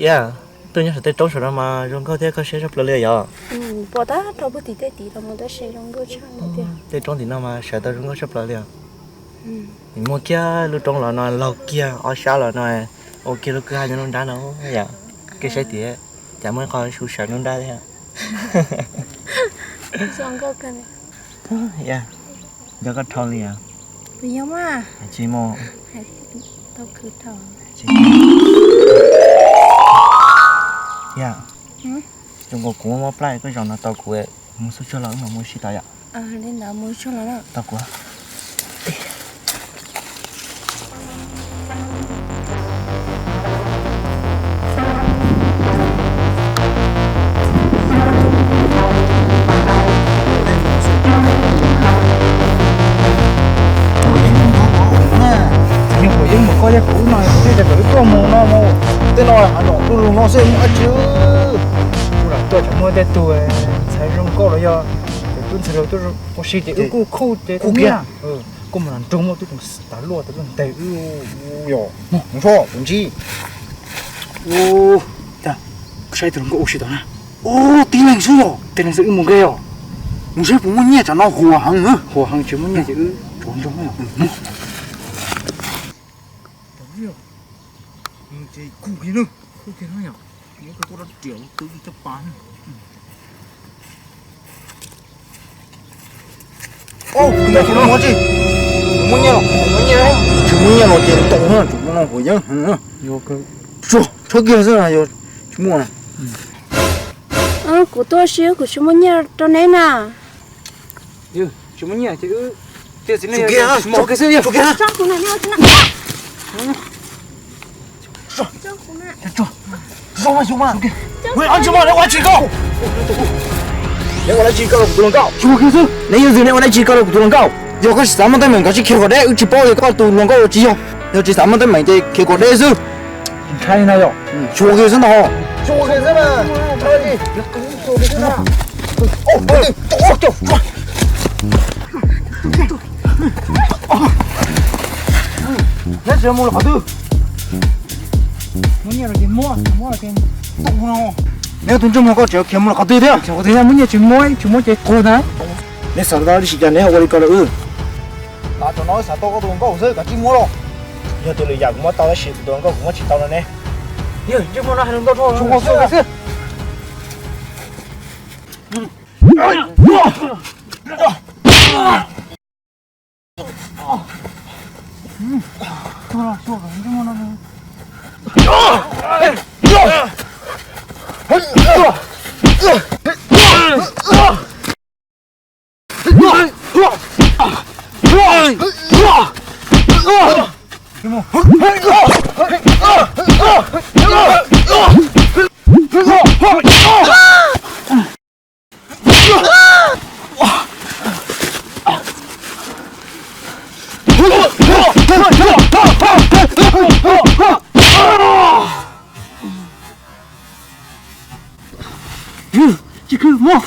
Yog, tuaj nyob saum tej roob saum no mas zoo nkauj thiab kho siab tshaj plaws li yog. Pom tab rau pug tim tej tim los mus tab sis zoo nkauj tshaj li tiag. Tej roob tim no mas sawv tau zoo nkauj tshaj plaws li os. Muaj kiag lub roob los no laug kiag ob sab los no, ua kiag lub kwj ha nyob lub nrab no yom. Koj saib tias cas muaj ib qho su sawv lub nrab thiab. Zoo nkauj kawg li. Yog, nco koj dhau li os. Kuv yog mas. Tsis mus. Tau khwv dhau. Yog, zoo nkaus kuv muab plab koj zaum no tau kuv mus xub tsuag los wb mam mus si tau yom. Li ntawd mus tsuag los na. Tau kuv. Yeej mus koj thiab kuv no, tej tsis kom wb tuaj mus no mus, tej no hav zoov du lug no xwb muaj dab tsi. Kuv lam tuaj tseem muaj tej tug ntxhais zoo nkauj los yog tus tub ntxhais hluas tuaj ua si ces wb kuj khuj ces kuj kiag. Koj mus nram nroog muaj tub tug tas luaj tas luaj ntes wb. Yog, mus so kuv ntsib. Saib tus hluas nkauj ua si tod na. Ub, tib leeg xwb yog. Tib leeg xwb wb mus nqe os. Mus saib puas muaj nyiaj, tsam no huas heev, huas heev tsis muaj nyiaj ces wb tsuav nrog. Muab nyiaj los, tsis muaj nyiaj los ces tau na, tsis muaj no huas yeeb. Tshawb kiag xwb yog tsis muaj na. Kuv tuaj si kuv tsis muaj nyiaj rau neb na. Tsis muaj nyiaj ces wb, neb ua dab tsi koj los kuv tus hluas nkauj? Neb ua dab tsi koj los kuv tus hluas nkauj? Yog koj tsis xav muaj teeb meem koj cia li khiav kom deb, wb tsis paub tias koj tus hluas nkauj los tsis yog. Yog tsis xav muaj teeb meem ces khiav kom deb xwb. Ntshai na yog. Xyuas kiag xwb ntag. Xyuas kiag xwb na. Neb tsis mus los qhov twg? Neb tus ntsej muag koj tseem khiav mus los qhov twg thiab? Muab nyiaj tsis muab, tsis muab ces tuag ntag. Neb xav tau li cas neb ua li ko lawm wb. Tam sim no xav tau koj tus hluas nkauj xwb, kav tsij muab los. Yog tias lwm yam kuv muab tau tab sis kuv tus hluas nkauj kuv muab tsis tau no ne. Yog ntsej muag no hais lus ntau dhau xwb. Tsis khwv, muab.